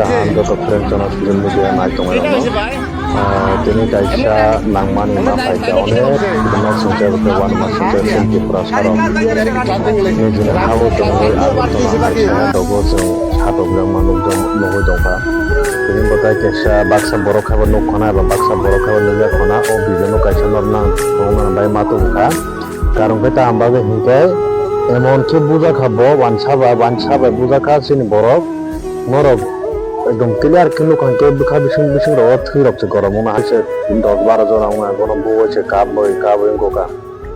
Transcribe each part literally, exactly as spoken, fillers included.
Kaham joto friend channel social media nai tongnai rokno. Ah, tini kaisa nangmani ma phaikha onek ma singcha bwkhe uanama singcha chini Tripura sarok. Nijini hao tongwi Agartala hai saya dogo chwng satok jakma nukjak nugwi tongkha. Tini bwkhai kaisa baksa borok khaibo nukkhana eba baksa borok khaibo nukjak khana o video no kaisa nornang tongna bai ma tongkha. Karon khe ta ang bagwi hinkhe emon khe bujakha bo wansa bai wansa bai bujakha chini borok. Norok ekdom clear khe nukha hinkhe bwkha bising bising rogo thwi rok se gorom wngna hai se dos baro jona wngna bono bui se kap bui kap bui wngkha.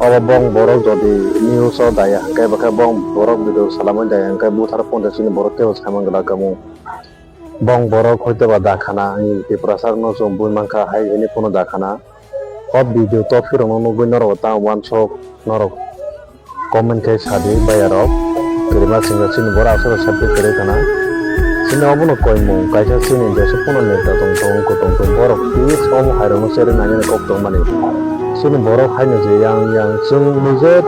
Obo bong borok jodi news o daya hinkhe bwkha bong borok video salamwi daya hinkhe buthar phone de chini borok teibo saimang glak kamo. Bong borok hoitoba dakhana hinwi Tiprasa rokno chwng bui mankha hai hinwi phone o dakhana. O video tophi rokno nugwi norok tang uansuk norok comment khai sadi baya rok. Kwrwima singcha chini borok aswk safety kwrwi khana. Chini obono koimung kaisa chini jesuk phano neta tong tong kutung tong borok please omo hai rokno cherwi nainani kok tongmani. Chini borok haino je yang yang chwng nije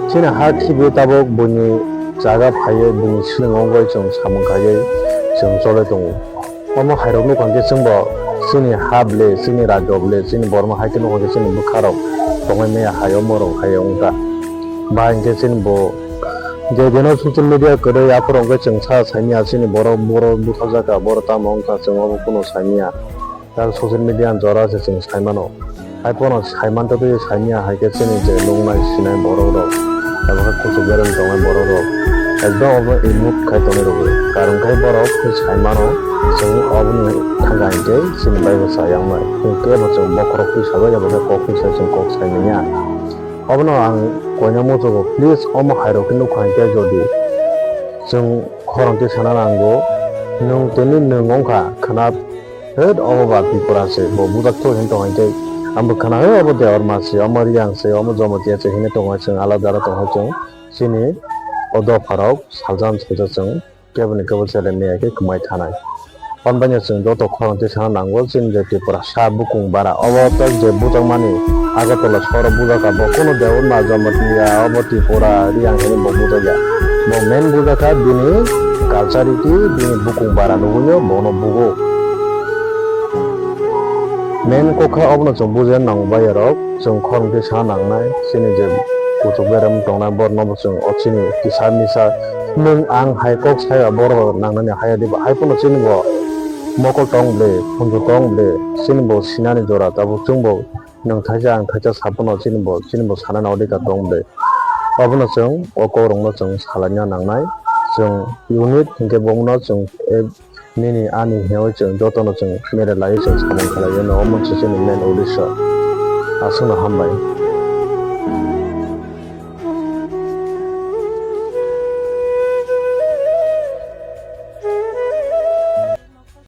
chini ha khibi tabuk buini jaga phaiwi buini swrwng wngwi chwng samung khaiwi chwng chole tongo. Omo hairok nukha khe chwngbo chini ha ble, chini rajyo ble, chini Borma hai khe nukha khe chini bwkharok tongwi maya hai omo rok hai wngkha. Ba hinkhe chini bo je dino social media kwrwi aphuru hwnkhe chwng sa saimanya chini borok, borok butharjak kha, borok tamo wngkha chwng obo phano saimanya. Tei social media ni jora se chwng saimano. Hai phano saiman tei tei saimanya hai khe chini je nuknai sinai borok rok abo khe kuchuk berem tongnai borok rok ekdom obo emote khai tongnai rwgwi. Karon khai borok khe saimano chwng oboni thangka hinkhe chini bai bo cha yang nai. Chwng kebo chwng bokhorok twi sajak ya bo khe kok twi sai chwng kok sai manya. Obono ang koina muchugo please omo hai rok khe nukha hinkhe jodi chwng khorang twi sana nango nwng tini nwng wngkha khwna. Hwt obo ba Tripura se, bo bujak thok hinwi tong hai tei. Ang bo khwna, hwt obo Debbarma se, omo Reang se, omo Jamatia se hinwi tong hai chwng, alada alada tong hai chwng. Chini o dopha rok salsa salsa chwng kebo ni kebo chele maya khe kwmai thanai. Hwn bai no chwng joto khorang twi sana nango, chini je Tripura sa bukung bara, obo tak je bujakmani Agartala sohor o bujak kha, bo kunu Debbarma, Jamatia, obo Tripura, Reang hinwi bo bujak ya. Bo main bujak kha bini culture riti, bini bukung bara nugwi no bono bugo. Main kok kha obono chwng bujina nango bai rok, chwng khorang twi sana nangnai, chini je kuchuk berem tongnai borok no bo chwng o chini kisa misa nwng ang hai kok sai ba borok rok nangnani haya diba, hai phano chini bo mokol tong ble, khunju tong ble, chini bo sinani jora tabuk chwng bo nwng thaisa ang thaisa sa phano chini bo, chini bo sana nang odhikar tong ble. Obono chwng o kok rok no chwng salaina nangnai, chwng unit hinkhe bo no chwng, eh, nini ani hinwi chwng jotono chwng mere laiwi chwng samung khlaiwi no, omo se chini main uddesho. Aswkno hambai.